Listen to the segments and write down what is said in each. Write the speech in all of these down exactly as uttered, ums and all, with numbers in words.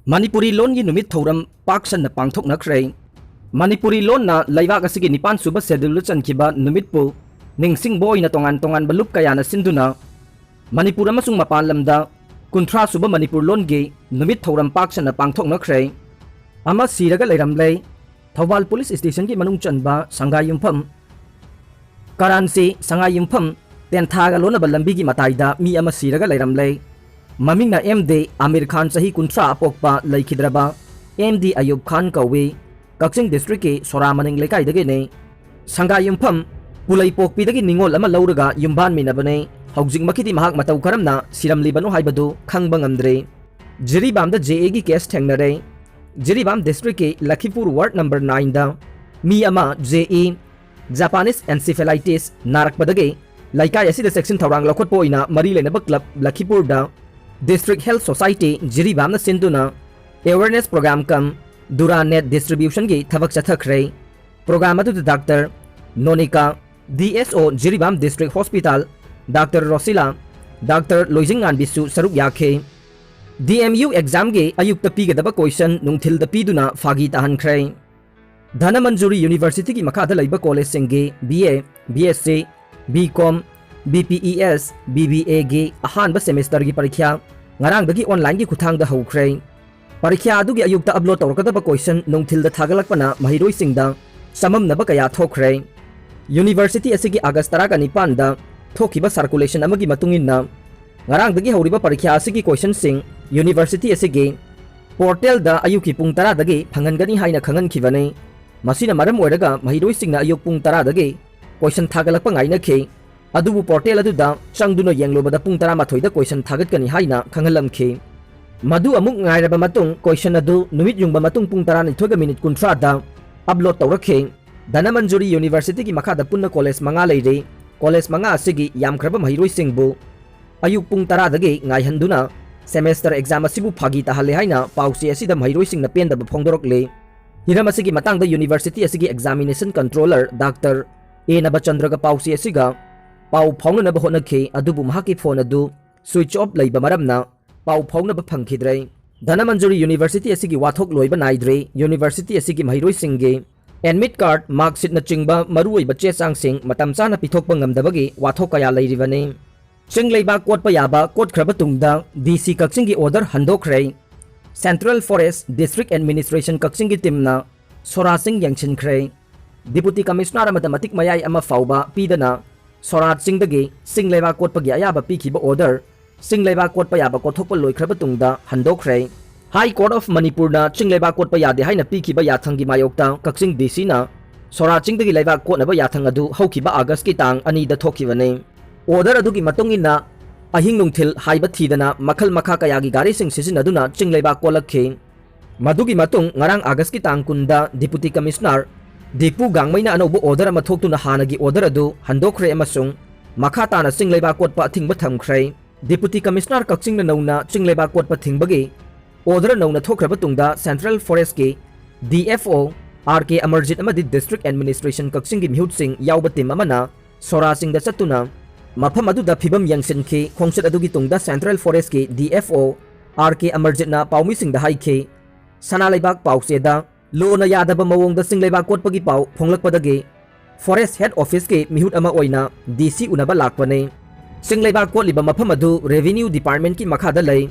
ꯃꯅꯤꯄꯨꯔꯤ ꯂꯣꯟꯒꯤ ꯅꯨꯃꯤꯠ ꯊꯧꯔꯝ ꯄꯥꯛ ꯁꯟꯅ ꯄꯥꯡꯊꯣꯛꯅꯈ꯭ꯔꯦ꯫ ꯃꯅꯤꯄꯨꯔꯤ ꯂꯣꯟꯅ ꯂꯩꯕꯥꯛ ꯑꯁꯤꯒꯤ ꯅꯤꯄꯥꯟ ꯁꯨꯕ ꯁꯦꯗ꯭ꯌꯨꯜꯗ ꯆꯟꯈꯤꯕ ꯅꯨꯃꯤꯠꯄꯨ ꯅꯤꯡꯁꯤꯡꯕ ꯑꯣꯏꯅ ꯇꯣꯉꯥꯟ ꯇꯣꯉꯥꯟꯕ ꯂꯨꯞ ꯀꯌꯥꯅ ꯁꯤꯟꯗꯨꯅ ꯃꯅꯤꯄꯨꯔ ꯑꯃꯁꯨꯡ ꯃꯄꯥꯟ ꯂꯝꯗ ꯀꯨꯟꯊ꯭ꯔꯥ ꯁꯨꯕ ꯃꯅꯤꯄꯨꯔ ꯂꯣꯟꯒꯤ ꯅꯨꯃꯤꯠ ꯊꯧꯔꯝ ꯄꯥꯛ ꯁꯟꯅ ꯄꯥꯡꯊꯣꯛꯅꯈ꯭ꯔꯦ꯫ ꯑꯃ ꯁꯤꯔꯒ ꯂꯩꯔꯝꯂꯦ꯫ ꯊꯧꯕꯥꯜ ꯄꯨꯂꯤꯁ ꯁ꯭ꯇꯦꯁꯟꯒꯤ ꯃꯅꯨꯡ ꯆꯟꯕ ꯁꯪꯒꯥꯏ ꯌꯨꯝꯐꯝ ꯀꯔꯥꯟꯁꯤ ꯁꯉꯥꯏ ꯌꯨꯝꯐꯝ ꯇꯦꯟꯊꯥꯒ ꯂꯣꯟꯅꯕ ꯂꯝꯕꯤꯒꯤ ꯃꯇꯥꯏꯗ ꯃꯤ ꯑꯃ ꯁꯤꯔꯒ ꯂꯩꯔꯝꯂꯦ꯫ ꯃꯃꯤꯡꯅ ꯑꯦꯝ ꯗꯦ ꯑꯃꯤꯔ ꯈꯥꯟ, ꯆꯍꯤ ꯀꯨꯟꯊ꯭ꯔꯥ, ꯑꯄꯣꯛꯄ ꯂꯩꯈꯤꯗ꯭ꯔꯕ ꯑꯦꯝ ꯗꯤ ꯑꯌꯨꯕ ꯈꯥꯟ ꯀꯧꯏ꯫ ꯀꯛꯆꯤꯡ ꯗꯤꯁꯇ꯭ꯔꯤꯛꯀꯤ ꯁꯣꯔꯥ ꯃꯅꯤꯡ ꯂꯩꯀꯥꯏꯗꯒꯤꯅꯤ꯫ ꯁꯪꯒꯥꯏ ꯌꯨꯝꯐꯝ ꯄꯨꯂꯩꯄꯣꯛꯄꯤꯗꯒꯤ ꯅꯤꯉꯣꯜ ꯑꯃ ꯂꯧꯔꯒ ꯌꯨꯝꯕꯥꯟꯃꯤꯟꯅꯕꯅꯤ꯫ ꯍꯧꯖꯤꯛꯃꯛꯀꯤꯗꯤ ꯃꯍꯥꯛ ꯃꯇꯧ ꯀꯔꯝꯅ ꯁꯤꯔꯝꯂꯤꯕꯅꯣ ꯍꯥꯏꯕꯗꯨ ꯈꯪꯕ ꯉꯝꯗ꯭ꯔꯤ꯫ ꯖꯤꯔꯤꯕꯥꯝꯗ ꯖꯦ ꯑꯦꯒꯤ ꯀꯦꯁ ꯊꯦꯡꯅꯔꯦ꯫ ꯖꯤꯔꯤꯕꯥꯝ ꯗꯤꯁꯇ꯭ꯔꯤꯛꯀꯤ ꯂꯈꯤꯄꯨꯔ ꯋꯥꯔꯗ ꯅꯝꯕꯔ ꯅꯥꯏꯟꯗ ꯃꯤ ꯑꯃ ꯖꯦ ꯏ ꯖꯄꯥꯅꯤꯁ ꯑꯦꯟꯁꯤꯐꯦꯂꯥꯏꯇꯤꯁ ꯅꯥꯔꯛꯄꯗꯒꯤ ꯂꯩꯀꯥꯏ ꯑꯁꯤꯗ ꯆꯦꯛꯁꯤꯟ ꯊꯧꯔꯥꯡ ꯂꯧꯈꯠꯄ ꯑꯣꯏꯅ ꯃꯔꯤ ꯂꯩꯅꯕ ꯀ꯭ꯂꯕ ꯂꯈꯤꯄꯨꯔꯗ ꯗꯤꯁꯇ꯭ꯔꯤꯛ ꯍꯦꯜꯊ ꯁꯣꯁꯥꯏꯇꯤ ꯖꯤꯔꯤꯕꯥꯝꯅ ꯁꯤꯟꯗꯨꯅ awareness program cum Duranet ꯗꯤꯁꯇ꯭ꯔꯤꯕ꯭ꯌꯨꯁꯟꯒꯤ ꯊꯕꯛ ꯆꯠꯊꯈ꯭ꯔꯦ꯫ ꯄ꯭ꯔꯣꯒ꯭ꯔꯥꯝ ꯑꯗꯨꯗ doctor Nonika, D S O Jiribam district hospital, doctor Roshila, doctor ꯂꯣꯏꯖꯤꯡꯉꯥꯟꯕꯤꯁꯨ ꯁꯔꯨꯛ ꯌꯥꯈꯤ꯫ ꯗꯤ ꯑꯦꯝ ꯌꯨ ꯑꯦꯛꯖꯥꯝꯒꯤ ꯑꯌꯨꯛꯇ ꯄꯤꯒꯗꯕ ꯀꯣꯏꯁꯟ ꯅꯨꯡꯊꯤꯜꯗ ꯄꯤꯗꯨꯅ ꯐꯥꯒꯤ ꯇꯥꯍꯟꯈ꯭ꯔꯦ꯫ ꯙꯅꯃꯟꯖꯨꯔꯤ ꯌꯨꯅꯤꯚꯔꯁꯤꯇꯤꯒꯤ ꯃꯈꯥꯗ ꯂꯩꯕ ꯀꯣꯂꯦꯖꯁꯤꯡꯒꯤ B A, B S C, B com, B P E S, B B ꯑꯦꯒꯤ ꯑꯍꯥꯟꯕ ꯁꯦꯃꯦꯁꯇꯔꯒꯤ ꯄꯔꯤꯈ꯭ꯌꯥ ꯉꯔꯥꯡꯗꯒꯤ ꯑꯣꯟꯂꯥꯏꯟꯒꯤ ꯈꯨꯠꯊꯥꯡꯗ ꯍꯧꯈ꯭ꯔꯦ꯫ ꯄꯔꯤꯈ꯭ꯌꯥ ꯑꯗꯨꯒꯤ ꯑꯌꯨꯛꯇ ꯑꯞꯂꯣꯗ ꯇꯧꯔꯛꯀꯗꯕ ꯀꯣꯏꯁꯟ ꯅꯨꯡꯊꯤꯜꯗ ꯊꯥꯒꯠꯂꯛꯄꯅ ꯃꯍꯩꯔꯣꯏꯁꯤꯡꯗ ꯆꯃꯝꯅꯕ ꯀꯌꯥ ꯊꯣꯛꯈ꯭ꯔꯦ꯫ ꯌꯨꯅꯤꯚꯔꯁꯤꯇꯤ ꯑꯁꯤꯒꯤ ꯑꯥꯒꯁ ꯇꯔꯥꯒ ꯅꯤꯄꯥꯟꯗ ꯊꯣꯛꯈꯤꯕ ꯁꯥꯔꯀꯨꯂꯦꯁꯟ ꯑꯃꯒꯤ ꯃꯇꯨꯡ ꯏꯟꯅ, ꯉꯔꯥꯡꯗꯒꯤ ꯍꯧꯔꯤꯕ ꯄꯔꯤꯈ꯭ꯌꯥ ꯑꯁꯤꯒꯤ ꯀꯣꯏꯁꯟꯁꯤꯡ ꯌꯨꯅꯤꯚꯔꯁꯤꯇꯤ ꯑꯁꯤꯒꯤ ꯄꯣꯔꯇꯦꯜꯗ ꯑꯌꯨꯛꯀꯤ ꯄꯨꯡ ꯇꯔꯥꯗꯒꯤ ꯐꯪꯍꯟꯒꯅꯤ ꯍꯥꯏꯅ ꯈꯪꯍꯟꯈꯤꯕꯅꯤ꯫ ꯃꯁꯤꯅ ꯃꯔꯝ ꯑꯣꯏꯔꯒ ꯃꯍꯩꯔꯣꯏꯁꯤꯡꯅ ꯑꯌꯨꯛ ꯄꯨꯡ ꯇꯔꯥꯗꯒꯤ ꯀꯣꯏꯁꯟ ꯊꯥꯒꯠꯂꯛꯄ ꯉꯥꯏꯅꯈꯤ꯫ ꯑꯗꯨꯕꯨ ꯄꯣꯔꯇꯦꯜ ꯑꯗꯨꯗ ꯆꯪꯗꯨꯅ ꯌꯦꯡꯂꯨꯕꯗ ꯄꯨꯡ ꯇꯔꯥꯃꯥꯊꯣꯏꯗ ꯀꯣꯏꯁꯟ ꯊꯥꯒꯠꯀꯅꯤ ꯍꯥꯏꯅ ꯈꯪꯍꯜꯂꯝꯈꯤ꯫ ꯃꯗꯨ ꯑꯃꯨꯛ ꯉꯥꯏꯔꯕ ꯃꯇꯨꯡ ꯀꯣꯏꯁꯟ ꯑꯗꯨ ꯅꯨꯃꯤꯠ ꯌꯨꯡꯕ ꯃꯇꯨꯡ ꯄꯨꯡ ꯇꯔꯥꯅꯤꯊꯣꯏꯒ ꯃꯤꯅꯤꯠ ꯀꯨꯟꯊ꯭ꯔꯥꯗ ꯑꯞꯂꯣꯗ ꯇꯧꯔꯛꯈꯤ꯫ ꯙꯅꯃꯟꯖꯨꯔꯤ ꯌꯨꯅꯤꯚꯔꯁꯤꯇꯤꯒꯤ ꯃꯈꯥꯗ ꯄꯨꯟꯅ ꯀꯣꯂꯦꯖ ꯃꯉꯥ ꯂꯩꯔꯤ꯫ ꯀꯣꯂꯦꯖ ꯃꯉꯥ ꯑꯁꯤꯒꯤ ꯌꯥꯝꯈ꯭ꯔꯕ ꯃꯍꯩꯔꯣꯏꯁꯤꯡꯕꯨ ꯑꯌꯨꯛ ꯄꯨꯡ ꯇꯔꯥꯗꯒꯤ ꯉꯥꯏꯍꯟꯗꯨꯅ ꯁꯦꯃꯦꯁꯇꯔ ꯑꯦꯛꯖꯥꯝ ꯑꯁꯤꯕꯨ ꯐꯥꯒꯤ ꯇꯥꯍꯜꯂꯦ ꯍꯥꯏꯅ ꯄꯥꯎꯆꯦ ꯑꯁꯤꯗ ꯃꯍꯩꯔꯣꯏꯁꯤꯡꯅ ꯄꯦꯟꯗꯕ ꯐꯣꯡꯗꯣꯔꯛꯂꯤ꯫ ꯍꯤꯔꯝ ꯑꯁꯤꯒꯤ ꯃꯇꯥꯡꯗ ꯌꯨꯅꯤꯚꯔꯁꯤꯇꯤ ꯑꯁꯤꯒꯤ ꯑꯦꯛꯖꯥꯃꯤꯅꯦꯁꯟ ꯀꯟꯇ꯭ꯔꯣꯂꯔ ꯗꯥꯛꯇꯔ ꯑꯦ ꯅꯕꯆꯟꯗ꯭ꯔꯒ ꯄꯥꯎꯆꯦ ꯑꯁꯤꯒ ꯄꯥꯎ ꯐꯥꯎꯅꯅꯕ ꯍꯣꯠꯅꯈꯤ, ꯑꯗꯨꯕꯨ ꯃꯍꯥꯛꯀꯤ ꯐꯣꯟ ꯑꯗꯨ ꯁ꯭ꯋꯤꯆ ꯑꯣꯐ ꯂꯩꯕ ꯃꯔꯝꯅ ꯄꯥꯎ ꯐꯥꯎꯅꯕ ꯐꯪꯈꯤꯗ꯭ꯔꯦ꯫ ꯙꯅꯃꯟꯖꯨꯔꯤ ꯌꯨꯅꯤꯚꯔꯁꯤꯇꯤ ꯑꯁꯤꯒꯤ ꯋꯥꯊꯣꯛ ꯂꯣꯏꯕ ꯅꯥꯏꯗ꯭ꯔꯤ꯫ ꯌꯨꯅꯤꯚꯔꯁꯤꯇꯤ ꯑꯁꯤꯒꯤ ꯃꯍꯩꯔꯣꯏꯁꯤꯡꯒꯤ ꯑꯦꯗꯃꯤꯠ ꯀꯥꯔꯗ, ꯃꯥꯔꯛꯁꯤꯠꯅꯆꯤꯡꯕ ꯃꯔꯨꯑꯣꯏꯕ ꯆꯦ ꯆꯥꯡꯁꯤꯡ ꯃꯇꯝ ꯆꯥꯅ ꯄꯤꯊꯣꯛꯄ ꯉꯝꯗꯕꯒꯤ ꯋꯥꯊꯣꯛ ꯀꯌꯥ ꯂꯩꯔꯤꯕꯅꯤ꯫ ꯆꯤꯡ ꯂꯩꯕꯥꯛ ꯀꯣꯠꯄ ꯌꯥꯕ ꯀꯣꯠꯈ꯭ꯔꯕ ꯇꯨꯡꯗ ꯗꯤ ꯁꯤ ꯀꯛꯆꯤꯡꯒꯤ ꯑꯣꯔꯗꯔ ꯍꯟꯗꯣꯛꯈ꯭ꯔꯦ꯫ ꯁꯦꯟꯇ꯭ꯔꯦꯜ ꯐꯣꯔꯦꯁ ꯗꯤꯁꯇ꯭ꯔꯤꯛ ꯑꯦꯗꯃꯤꯅꯤꯁꯇ꯭ꯔꯦꯁꯟ ꯀꯛꯆꯤꯡꯒꯤ ꯇꯤꯝꯅ ꯁꯣꯔꯥ ꯆꯤꯡ ꯌꯦꯡꯁꯤꯟꯈ꯭ꯔꯦ꯫ ꯗꯤꯄꯨꯇꯤ ꯀꯃꯤꯁꯅꯔ ꯑꯃꯗ ꯃꯇꯤꯛ ꯃꯌꯥꯏ ꯑꯃ ꯐꯥꯎꯕ ꯄꯤꯗꯅ ꯁꯣꯔꯥ ꯆꯤꯡꯗꯒꯤ ꯆꯤꯡ ꯂꯩꯕꯥꯛ ꯀꯣꯠꯄꯒꯤ ꯑꯌꯥꯕ ꯄꯤꯈꯤꯕ ꯑꯣꯔꯗꯔ ꯆꯤꯡ ꯂꯩꯕꯥꯛ ꯀꯣꯠꯄ ꯌꯥꯕ ꯀꯣꯠꯊꯣꯛꯄ ꯂꯣꯏꯈ꯭ꯔꯕ ꯇꯨꯡꯗ ꯍꯟꯗꯣꯛꯈ꯭ꯔꯦ꯫ ꯍꯥꯏ ꯀꯣꯔꯠ ꯑꯣꯐ ꯃꯅꯤꯄꯨꯔꯅ ꯆꯤꯡ ꯂꯩꯕꯥꯛ ꯀꯣꯠꯄ ꯌꯥꯗꯦ ꯍꯥꯏꯅ ꯄꯤꯈꯤꯕ ꯌꯥꯊꯪꯒꯤ ꯃꯥꯌꯣꯛꯇ ꯀꯛꯆꯤꯡ ꯗꯤ ꯁꯤꯅ ꯁꯣꯔꯥ ꯆꯤꯡꯗꯒꯤ ꯂꯩꯕꯥꯛ ꯀꯣꯠꯅꯕ ꯌꯥꯊꯪ ꯑꯗꯨ ꯍꯧꯈꯤꯕ ꯑꯥꯒꯁꯀꯤ ꯇꯥꯡ ꯑꯅꯤꯗ ꯊꯣꯛꯈꯤꯕꯅꯤ꯫ ꯑꯣꯔꯗꯔ ꯑꯗꯨꯒꯤ ꯃꯇꯨꯡ ꯏꯟꯅ ꯑꯍꯤꯡ ꯅꯨꯡꯊꯤꯜ ꯍꯥꯏꯕ ꯊꯤꯗꯅ ꯃꯈꯜ ꯃꯈꯥ ꯀꯌꯥꯒꯤ ꯒꯥꯔꯤꯁꯤꯡ ꯁꯤꯖꯤꯟꯅꯗꯨꯅ ꯆꯤꯡ ꯂꯩꯕꯥꯛ ꯀꯣꯠꯂꯛꯈꯤ꯫ ꯃꯗꯨꯒꯤ ꯃꯇꯨꯡ ꯉꯔꯥꯡ ꯑꯥꯒꯁꯀꯤ ꯇꯥꯡ ꯀꯨꯟꯗ ꯗꯤꯄꯨꯇꯤ ꯀꯃꯤꯁꯅꯔ ꯗꯤꯄꯨ ꯒꯥꯡꯃꯩꯅ ꯑꯅꯧꯕ ꯑꯣꯔꯗꯔ ꯑꯃ ꯊꯣꯛꯇꯨꯅ ꯍꯥꯟꯅꯒꯤ ꯑꯣꯔꯗꯔ ꯑꯗꯨ ꯍꯟꯗꯣꯛꯈ꯭ꯔꯦ ꯑꯃꯁꯨꯡ ꯃꯈꯥ ꯇꯥꯅ ꯆꯤꯡ ꯂꯩꯕꯥꯛ ꯀꯣꯠꯄ ꯑꯊꯤꯡꯕ ꯊꯝꯈ꯭ꯔꯦ꯫ ꯗꯤꯄꯨꯇꯤ ꯀꯃꯤꯁꯅꯔ ꯀꯛꯆꯤꯡꯅ ꯅꯧꯅ ꯆꯤꯡ ꯂꯩꯕꯥꯛ ꯀꯣꯠꯄ ꯊꯤꯡꯕꯒꯤ ꯑꯣꯔꯗꯔ ꯅꯧꯅ ꯊꯣꯛꯈ꯭ꯔꯕ ꯇꯨꯡꯗ ꯁꯦꯟꯇ꯭ꯔꯦꯜ ꯐꯣꯔꯦꯁꯀꯤ D F O R K Amarjit ꯑꯃꯗꯤ ꯗꯤꯁꯇ꯭ꯔꯤꯛ ꯑꯦꯗꯃꯤꯅꯤꯁꯇ꯭ꯔꯦꯁꯟ ꯀꯛꯆꯤꯡꯒꯤ ꯃꯤꯍꯨꯠꯁꯤꯡ ꯌꯥꯎꯕ ꯇꯤꯝ ꯑꯃꯅ ꯁꯣꯔꯥ ꯆꯤꯡꯗ ꯆꯠꯇꯨꯅ ꯃꯐꯝ ꯑꯗꯨꯗ ꯐꯤꯕꯝ ꯌꯦꯡꯁꯤꯟꯈꯤ꯫ ꯈꯣꯡꯆꯠ ꯑꯗꯨꯒꯤ ꯇꯨꯡꯗ ꯁꯦꯟꯇ꯭ꯔꯦꯜ ꯐꯣꯔꯦꯁꯀꯤ D F O R K ꯑꯃꯔꯖꯤꯠꯅ ꯄꯥꯎꯃꯤꯁꯤꯡꯗ ꯍꯥꯏꯈꯤ, ꯁꯅꯥ ꯂꯩꯕꯥꯛ ꯄꯥꯎꯆꯦꯗ ꯂꯣꯅ ꯌꯥꯗꯕ ꯃꯑꯣꯡꯗ ꯆꯤꯡ ꯂꯩꯕꯥꯛ ꯀꯣꯠꯄꯒꯤ ꯄꯥꯎ ꯐꯣꯡꯂꯛꯄꯗꯒꯤ ꯐꯣꯔꯦꯁ ꯍꯦꯗ ꯑꯣꯐꯤꯁꯀꯤ ꯃꯤꯍꯨꯠ ꯑꯃ ꯑꯣꯏꯅ ꯗꯤ ꯁꯤ ꯎꯅꯕ ꯂꯥꯛꯄꯅꯤ꯫ ꯆꯤꯡ ꯂꯩꯕꯥꯛ ꯀꯣꯠꯂꯤꯕ ꯃꯐꯝ ꯑꯗꯨ ꯔꯦꯚꯤꯅ꯭ꯌꯨ ꯗꯤꯄꯥꯔꯠꯃꯦꯟꯠꯀꯤ ꯃꯈꯥꯗ ꯂꯩ꯫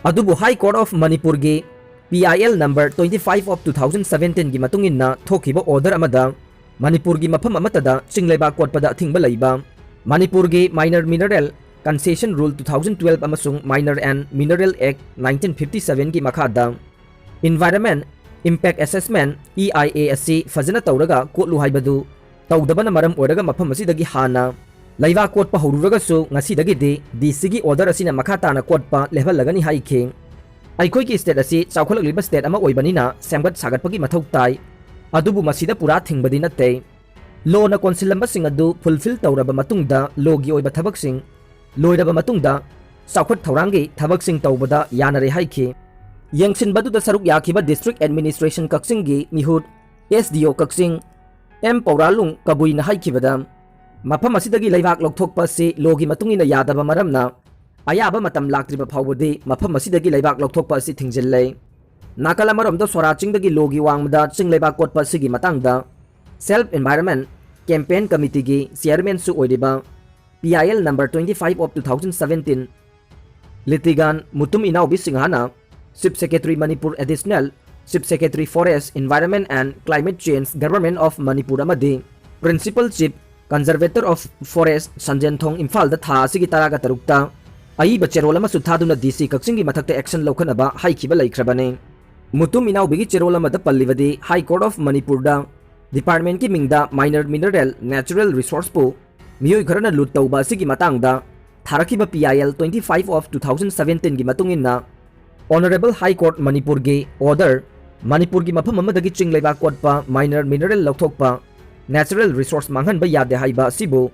ꯑꯗꯨꯕꯨ ꯍꯥꯏ ꯀꯣꯔꯠ ꯑꯣꯐ ꯃꯅꯤꯄꯨꯔꯒꯤ P I L number twenty five of two thousand seventeen ꯒꯤ ꯃꯇꯨꯡ ꯏꯟꯅ ꯊꯣꯛꯈꯤꯕ ꯑꯣꯔꯗꯔ ꯑꯃꯗ ꯃꯅꯤꯄꯨꯔꯒꯤ ꯃꯐꯝ ꯑꯃꯠꯇꯗ ꯆꯤꯡ ꯂꯩꯕꯥꯛ ꯀꯣꯠꯄꯗ ꯑꯊꯤꯡꯕ ꯂꯩꯕ, ꯃꯅꯤꯄꯨꯔꯒꯤ Minor Mineral Concession Rule two thousand twelve ꯑꯃꯁꯨꯡ Mines and Minerals Act nineteen fifty seven ꯒꯤ ꯃꯈꯥꯗ Environment Impact Assessment, E I A, ꯑꯁꯤ ꯐꯖꯅ ꯇꯧꯔꯒ ꯀꯣꯠꯂꯨ ꯍꯥꯏꯕꯗꯨ ꯇꯧꯗꯕꯅ ꯃꯔꯝ ꯑꯣꯏꯔꯒ ꯃꯐꯝ ꯑꯁꯤꯗꯒꯤ ꯍꯥꯟꯅ ꯂꯩꯕꯥꯛ ꯀꯣꯠꯄ ꯍꯧꯔꯨꯔꯒꯁꯨ ꯉꯁꯤꯗꯒꯤꯗꯤ ꯗꯤ ꯁꯤꯒꯤ ꯑꯣꯔꯗꯔ ꯑꯁꯤꯅ ꯃꯈꯥ ꯇꯥꯅ ꯀꯣꯠꯄ ꯂꯦꯞꯍꯜꯂꯒꯅꯤ ꯍꯥꯏꯈꯤ꯫ ꯑꯩꯈꯣꯏꯒꯤ ꯁ꯭ꯇꯦꯠ ꯑꯁꯤ ꯆꯥꯎꯈꯠꯂꯛꯂꯤꯕ ꯁ꯭ꯇꯦꯠ ꯑꯃ ꯑꯣꯏꯕꯅꯤꯅ ꯁꯦꯝꯒꯠ ꯁꯥꯒꯠꯄꯒꯤ ꯃꯊꯧ ꯇꯥꯏ, ꯑꯗꯨꯕꯨ ꯃꯁꯤꯗ ꯄꯨꯔꯥ ꯊꯤꯡꯕꯗꯤ ꯅꯠꯇꯦ꯫ ꯂꯣꯅ ꯀꯣꯟꯁꯤꯜꯂꯝꯕꯁꯤꯡ ꯑꯗꯨ ꯐꯨꯜꯐꯤꯜ ꯇꯧꯔꯕ ꯃꯇꯨꯡꯗ ꯂꯣꯒꯤ ꯑꯣꯏꯕ ꯊꯕꯛꯁꯤꯡ ꯂꯣꯏꯔꯕ ꯃꯇꯨꯡꯗ ꯆꯥꯎꯈꯠ ꯊꯧꯔꯥꯡꯒꯤ ꯊꯕꯛꯁꯤꯡ ꯇꯧꯕꯗ ꯌꯥꯅꯔꯦ ꯍꯥꯏꯈꯤ꯫ ꯌꯦꯡꯁꯤꯟꯕꯗꯨꯗ ꯁꯔꯨꯛ ꯌꯥꯈꯤꯕ ꯗꯤꯁꯇ꯭ꯔꯤꯛ ꯑꯦꯗꯃꯤꯅꯤꯁꯇ꯭ꯔꯦꯁꯟ ꯀꯛꯆꯤꯡꯒꯤ ꯃꯤꯍꯨꯠ ꯑꯦꯁ ꯗꯤ ꯑꯣ ꯀꯛꯆꯤꯡ ꯑꯦꯝ ꯄꯧꯔꯥꯂꯨꯡ ꯀꯕꯨꯏꯅ ꯍꯥꯏꯈꯤꯕꯗ, ꯃꯐꯝ ꯑꯁꯤꯗꯒꯤ ꯂꯩꯕꯥꯛ ꯂꯧꯊꯣꯛꯄ ꯑꯁꯤ ꯂꯣꯒꯤ ꯃꯇꯨꯡ ꯏꯟꯅ ꯌꯥꯗꯕ ꯃꯔꯝꯅ ꯑꯌꯥꯕ ꯃꯇꯝ ꯂꯥꯛꯇ꯭ꯔꯤꯕ ꯐꯥꯎꯕꯗꯤ ꯃꯐꯝ ꯑꯁꯤꯗꯒꯤ ꯂꯩꯕꯥꯛ ꯂꯧꯊꯣꯛꯄ ꯑꯁꯤ ꯊꯤꯡꯖꯤꯜꯂꯦ꯫ ꯅꯥꯀꯜ ꯑꯃꯔꯣꯝꯗ ꯁꯣꯔꯥ ꯆꯤꯡꯗꯒꯤ ꯂꯣꯒꯤ ꯋꯥꯡꯃꯗ ꯆꯤꯡ ꯂꯩꯕꯥꯛ ꯀꯣꯠꯄ ꯑꯁꯤꯒꯤ ꯃꯇꯥꯡꯗ Self Environment Campaign Committeeꯒꯤ chairmanꯁꯨ ꯑꯣꯏꯔꯤꯕ P I L number twenty five of two thousand seventeen litigant Mutum ꯏꯅꯥꯎꯕꯤ ꯁꯤꯡꯍꯅ Chief Secretary Manipur Additional Chief Secretary Forest, Environment and Climate Change, Government of Manipur ꯑꯃꯗꯤ Principal Chief Conservator of Forest ꯁꯟꯖꯦꯟꯊꯣꯡ ꯏꯝꯐꯥꯜꯗ ꯊꯥ ꯑꯁꯤꯒꯤ ꯇꯔꯥꯒ ꯇꯔꯨꯛꯇ ꯑꯏꯕ ꯆꯦꯔꯣꯜ ꯑꯃꯁꯨ ꯊꯥꯗꯨꯅ D C ꯀꯛꯆꯤꯡꯒꯤ ꯃꯊꯛꯇ action ꯂꯧꯈꯠꯅꯕ ꯍꯥꯏꯈꯤꯕ ꯂꯩꯈ꯭ꯔꯕꯅꯤ꯫ ꯃꯨꯇꯨꯝ ꯏꯅꯥꯎꯕꯤꯒꯤ ꯆꯦꯔꯣꯜ ꯑꯃꯗ ꯄꯜꯂꯤꯕꯗꯤ High Court of Manipurꯗ departmentꯀꯤ ꯃꯤꯡꯗ minor mineral natural resourceꯄꯨ ꯃꯤꯑꯣꯏ ꯈꯔꯅ ꯂꯨꯠ ꯇꯧꯕ ꯑꯁꯤꯒꯤ ꯃꯇꯥꯡꯗ ꯊꯥꯔꯛꯈꯤꯕ P I L twenty five of two thousand seventeenꯒꯤ ꯃꯇꯨꯡ ꯏꯟꯅ Honourable High Court ꯃꯅꯤꯄꯨꯔꯒꯤ order, ꯃꯅꯤꯄꯨꯔꯒꯤ ꯃꯐꯝ ꯑꯃꯗꯒꯤ ꯆꯤꯡ ꯂꯩꯕꯥꯛ ꯀꯣꯠꯄ, minor mineral ꯂꯧꯊꯣꯛꯄ, natural resource ꯃꯥꯡꯍꯟꯕ ꯌꯥꯗꯦ ꯍꯥꯏꯕ ꯑꯁꯤꯕꯨ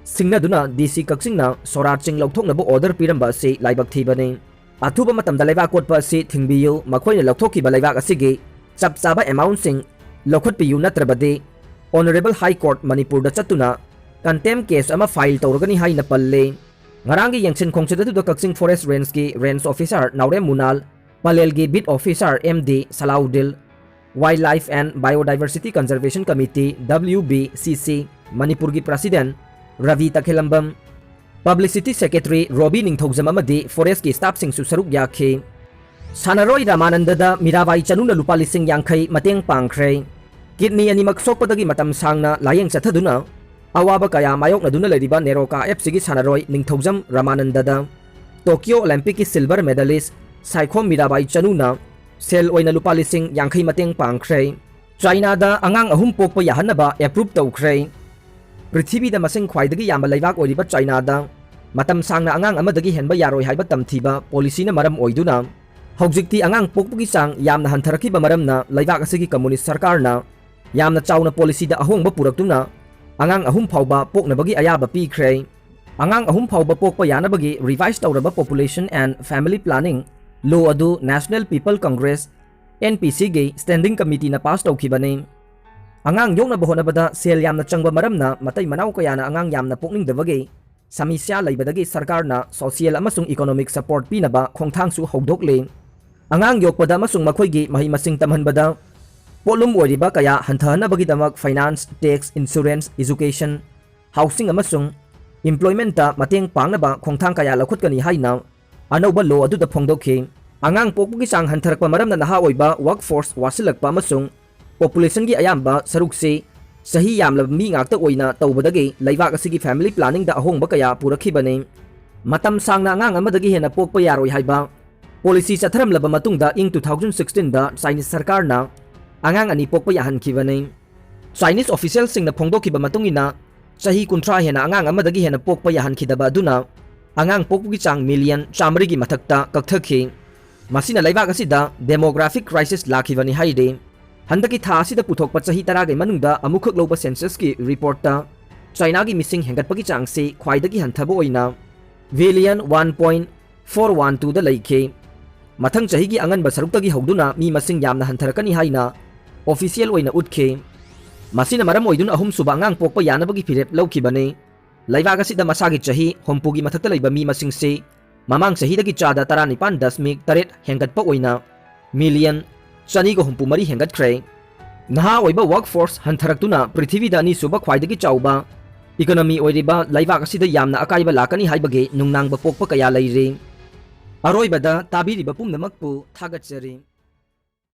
ꯁꯤꯡꯅꯗꯨꯅ D C ꯀꯛꯆꯤꯡꯅ ꯁꯣꯔꯥ ꯆꯤꯡ ꯂꯧꯊꯣꯛꯅꯕ order ꯄꯤꯔꯝꯕ ꯑꯁꯤ ꯂꯥꯏꯕꯛ ꯊꯤꯕꯅꯤ꯫ ꯑꯊꯨꯕ ꯃꯇꯝꯗ ꯂꯩꯕꯥꯛ ꯀꯣꯠꯄ ꯑꯁꯤ ꯊꯤꯡꯕꯤꯌꯨ, ꯃꯈꯣꯏꯅ ꯂꯧꯊꯣꯛꯈꯤꯕ ꯂꯩꯕꯥꯛ ꯑꯁꯤꯒꯤ ꯆꯞ ꯆꯥꯕ amountꯁꯤꯡ ꯂꯧꯈꯠꯄꯤꯌꯨ, ꯅꯠꯇ꯭ꯔꯕꯗꯤ Honourable High Court ꯃꯅꯤꯄꯨꯔꯗ ꯆꯠꯇꯨꯅ contempt case ꯑꯃ file ꯇꯧꯔꯒꯅꯤ ꯍꯥꯏꯅ ꯄꯜꯂꯤ꯫ ꯉꯔꯥꯡꯒꯤ ꯌꯦꯡꯁꯤꯟ ꯈꯣꯡꯆꯠ ꯑꯗꯨꯗ ꯀꯛꯆꯤꯡ Forest Rangeꯀꯤ Range Officer Naorem ꯃꯨꯅꯥꯜ, ꯄꯂꯦꯜꯒꯤ Beat Officer M D ꯁꯂꯥꯎꯗꯤꯜ, Wildlife and Biodiversity Conservation Committee, W B C C, ꯃꯅꯤꯄꯨꯔꯒꯤ President Ravi ꯇꯈꯦꯂꯝꯕꯝ, Publicity Secretary Robi ꯅꯤꯡꯊꯧꯖꯝ ꯑꯃꯗꯤ Forestꯀꯤ staffꯁꯤꯡꯁꯨ ꯁꯔꯨꯛ ꯌꯥꯈꯤ꯫ ꯁꯥꯟꯅꯔꯣꯏ ꯔꯥꯃꯥꯅꯟꯗꯗ ꯃꯤꯔꯥꯕꯥꯏ ꯆꯅꯨꯅ ꯂꯨꯄꯥ ꯂꯤꯁꯤꯡ ꯌꯥꯡꯈꯩ ꯃꯇꯦꯡ ꯄꯥꯡꯈ꯭ꯔꯦ꯫ Kidney ꯑꯅꯤꯃꯛ ꯁꯣꯛꯄꯗꯒꯤ ꯃꯇꯝ ꯁꯥꯡꯅ ꯂꯥꯌꯦꯡ ꯆꯠꯊꯗꯨꯅ ꯑꯋꯥꯕ ꯀꯌꯥ ꯃꯥꯌꯣꯛꯅꯗꯨꯅ ꯂꯩꯔꯤꯕ ꯅꯦꯔꯣꯀꯥ F Cꯒꯤ ꯁꯥꯟꯅꯔꯣꯏ ꯅꯤꯡꯊꯧꯖꯝ ꯔꯥꯃꯥꯅꯟꯗꯗ Tokyo Olympic ꯀꯤ silver medalist ꯁꯥꯏꯈꯣꯝ ꯃꯤꯔꯥꯕꯥꯏ ꯆꯅꯨꯅ ꯁꯦꯜ ꯑꯣꯏꯅ ꯂꯨꯄꯥ ꯂꯤꯁꯤꯡ ꯌꯥꯡꯈꯩ ꯃꯇꯦꯡ ꯄꯥꯡꯈ꯭ꯔꯦ꯫ ꯆꯥꯏꯅꯥꯗ ꯑꯉꯥꯡ ꯑꯍꯨꯝ ꯄꯣꯛꯄ ꯌꯥꯍꯟꯅꯕ approve ꯇꯧꯈ꯭ꯔꯦ꯫ ꯄ꯭ꯔꯤꯊꯤꯕꯤꯗ ꯃꯁꯤꯡ ꯈ꯭ꯋꯥꯏꯗꯒꯤ ꯌꯥꯝꯕ ꯂꯩꯕꯥꯛ ꯑꯣꯏꯔꯤꯕ ꯆꯥꯏꯅꯥꯗ ꯃꯇꯝ ꯁꯥꯡꯅ ꯑꯉꯥꯡ ꯑꯃꯗꯒꯤ ꯍꯦꯟꯕ ꯌꯥꯔꯣꯏ ꯍꯥꯏꯕ ꯇꯝꯊꯤꯕ policyꯅ ꯃꯔꯝ ꯑꯣꯏꯗꯨꯅ ꯍꯧꯖꯤꯛꯇꯤ ꯑꯉꯥꯡ ꯄꯣꯛꯄꯒꯤ ꯆꯥꯡ ꯌꯥꯝꯅ ꯍꯟꯊꯔꯛꯈꯤꯕ ꯃꯔꯝꯅ ꯂꯩꯕꯥꯛ ꯑꯁꯤꯒꯤ communist ꯁꯔꯀꯥꯔꯅ ꯌꯥꯝꯅ ꯆꯥꯎꯅ policyꯗ ꯑꯍꯣꯡꯕ ꯄꯨꯔꯛꯇꯨꯅ ꯑꯉꯥꯡ ꯑꯍꯨꯝ ꯐꯥꯎꯕ ꯄꯣꯛꯅꯕꯒꯤ ꯑꯌꯥꯕ ꯄꯤꯈ꯭ꯔꯦ꯫ ꯑꯉꯥꯡ ꯑꯍꯨꯝ ꯐꯥꯎꯕ ꯄꯣꯛꯄ ꯌꯥꯅꯕꯒꯤ revise ꯇꯧꯔꯕ Population and Family Planning Law ꯑꯗꯨ National People Congress, N P Cꯒꯤ Standing Committeeꯅ pass ꯇꯧꯈꯤꯕꯅꯤ꯫ ꯑꯉꯥꯡ ꯌꯣꯛꯅꯕ ꯍꯣꯠꯅꯕꯗ ꯁꯦꯜ ꯌꯥꯝꯅ ꯆꯪꯕ ꯃꯔꯝꯅ ꯃꯇꯩ ꯃꯅꯥꯎ ꯀꯌꯥꯅ ꯑꯉꯥꯡ ꯌꯥꯝꯅ ꯄꯣꯛꯅꯤꯡꯗꯕꯒꯤ ꯁꯃꯁ꯭ꯌꯥ ꯂꯩꯕꯗꯒꯤ ꯁꯔꯀꯥꯔꯅ social ꯑꯃꯁꯨꯡ economic support ꯄꯤꯅꯕ ꯈꯣꯡꯊꯥꯡꯁꯨ ꯍꯧꯗꯣꯛꯂꯦ꯫ ꯑꯉꯥꯡ ꯌꯣꯛꯄꯗ ꯑꯃꯁꯨꯡ ꯃꯈꯣꯏꯒꯤ ꯃꯍꯩ ꯃꯁꯤꯡ ꯇꯝꯍꯟꯕꯗ ꯄꯣꯠꯂꯨꯝ ꯑꯣꯏꯔꯤꯕ ꯀꯌꯥ ꯍꯟꯊꯍꯟꯅꯕꯒꯤꯗꯃꯛ finance, tax, insurance, education, housing ꯑꯃꯁꯨꯡ employmentꯇ ꯃꯇꯦꯡ ꯄꯥꯡꯅꯕ ꯈꯣꯡꯊꯥꯡ ꯀꯌꯥ ꯂꯧꯈꯠꯀꯅꯤ ꯍꯥꯏꯅ ꯑꯅꯧꯕ law ꯑꯗꯨꯗ ꯐꯣꯡꯗꯣꯛꯈꯤ꯫ ꯑꯉꯥꯡ ꯄꯣꯛꯄꯒꯤ ꯆꯥꯡ ꯍꯟꯊꯔꯛꯄ ꯃꯔꯝꯅ ꯅꯍꯥ ꯑꯣꯏꯕ workforce ꯋꯥꯁꯤꯜꯂꯛꯄ ꯑꯃꯁꯨꯡ populationꯒꯤ ꯑꯌꯥꯝꯕ ꯁꯔꯨꯛꯁꯤ ꯆꯍꯤ ꯌꯥꯝꯂꯕ ꯃꯤ ꯉꯥꯛꯇ ꯑꯣꯏꯅ ꯇꯧꯕꯗꯒꯤ ꯂꯩꯕꯥꯛ ꯑꯁꯤꯒꯤ family planningꯗ ꯑꯍꯣꯡꯕ ꯀꯌꯥ ꯄꯨꯔꯛꯈꯤꯕꯅꯤ꯫ ꯃꯇꯝ ꯁꯥꯡꯅ ꯑꯉꯥꯡ ꯑꯃꯗꯒꯤ ꯍꯦꯟꯅ ꯄꯣꯛꯄ ꯌꯥꯔꯣꯏ ꯍꯥꯏꯕ policy ꯆꯠꯊꯔꯝꯂꯕ ꯃꯇꯨꯡꯗ ꯏꯪ two thousand sixteenꯗ Chinese ꯁꯔꯀꯥꯔꯅ ꯑꯉꯥꯡ ꯑꯅꯤ ꯄꯣꯛꯄ ꯌꯥꯍꯟꯈꯤꯕꯅꯤ꯫ Chinese officialꯁꯤꯡꯅ ꯐꯣꯡꯗꯣꯛꯈꯤꯕ ꯃꯇꯨꯡ ꯏꯟꯅ, ꯆꯍꯤ ꯀꯨꯟꯊ꯭ꯔꯥ ꯍꯦꯟꯅ ꯑꯉꯥꯡ ꯑꯃꯗꯒꯤ ꯍꯦꯟꯅ ꯄꯣꯛꯄ ꯌꯥꯍꯟꯈꯤꯗꯕ ꯑꯗꯨꯅ ꯑꯉꯥꯡ ꯄꯣꯛꯄꯒꯤ ꯆꯥꯡ million ꯆꯥꯃꯔꯤꯒꯤ ꯃꯊꯛꯇ ꯀꯛꯊꯈꯤ꯫ ꯃꯁꯤꯅ ꯂꯩꯕꯥꯛ ꯑꯁꯤꯗ demographic crisis ꯂꯥꯛꯈꯤꯕꯅꯤ ꯍꯥꯏꯔꯤ꯫ ꯍꯟꯗꯛꯀꯤ ꯊꯥ ꯑꯁꯤꯗ ꯄꯨꯊꯣꯛꯄ ꯆꯍꯤ ꯇꯔꯥꯒꯤ ꯃꯅꯨꯡꯗ ꯑꯃꯨꯛꯈꯛ ꯂꯧꯕ censusꯀꯤ reportꯇ Chinaꯒꯤ ꯃꯤꯁꯤꯡ ꯍꯦꯟꯒꯠꯄꯒꯤ ꯆꯥꯡꯁꯤ ꯈ꯭ꯋꯥꯏꯗꯒꯤ ꯍꯟꯊꯕ ꯑꯣꯏꯅ billion one point four one twoꯗ ꯂꯩꯈꯤ꯫ ꯃꯊꯪ ꯆꯍꯤꯒꯤ ꯑꯉꯟꯕ ꯁꯔꯨꯛꯇꯒꯤ ꯍꯧꯗꯨꯅ ꯃꯤ ꯃꯁꯤꯡ ꯌꯥꯝꯅ ꯍꯟꯊꯔꯛꯀꯅꯤ ꯍꯥꯏꯅ official ꯑꯣꯏꯅ ꯎꯠꯈꯤ꯫ ꯃꯁꯤꯅ ꯃꯔꯝ ꯑꯣꯏꯗꯨꯅ ꯑꯍꯨꯝꯁꯨꯕ ꯑꯉꯥꯡ ꯄꯣꯛꯄ ꯌꯥꯅꯕꯒꯤ ꯐꯤꯔꯦꯞ ꯂꯧꯈꯤꯕꯅꯤ꯫ ꯂꯩꯕꯥꯛ ꯑꯁꯤꯗ ꯃꯁꯥꯒꯤ ꯆꯍꯤ ꯍꯨꯝꯐꯨꯒꯤ ꯃꯊꯛꯇ ꯂꯩꯕ ꯃꯤ ꯃꯁꯤꯡꯁꯤ ꯃꯃꯥꯡ ꯆꯍꯤꯗꯒꯤ ꯆꯥꯗ ꯇꯔꯥꯅꯤꯄꯥꯟ ꯗꯁꯃꯤꯛ ꯇꯔꯦꯠ ꯍꯦꯟꯒꯠꯄ ꯑꯣꯏꯅ million ꯆꯅꯤꯒ ꯍꯨꯝꯐꯨ ꯃꯔꯤ ꯍꯦꯟꯒꯠꯈ꯭ꯔꯦ꯫ ꯅꯍꯥ ꯑꯣꯏꯕ workforce ꯍꯟꯊꯔꯛꯇꯨꯅ ꯄ꯭ꯔꯤꯊꯤꯕꯤꯗ ꯑꯅꯤꯁꯨꯕ ꯈ꯭ꯋꯥꯏꯗꯒꯤ ꯆꯥꯎꯕ economy ꯑꯣꯏꯔꯤꯕ ꯂꯩꯕꯥꯛ ꯑꯁꯤꯗ ꯌꯥꯝꯅ ꯑꯀꯥꯏꯕ ꯂꯥꯛꯀꯅꯤ ꯍꯥꯏꯕꯒꯤ ꯅꯨꯡꯅꯥꯡꯕ ꯄꯣꯛꯄ ꯀꯌꯥ ꯂꯩꯔꯤ꯫ ꯑꯔꯣꯏꯕꯗ ꯇꯥꯕꯤꯔꯤꯕ ꯄꯨꯝꯅꯃꯛꯄꯨ ꯊꯥꯒꯠꯆꯔꯤ꯫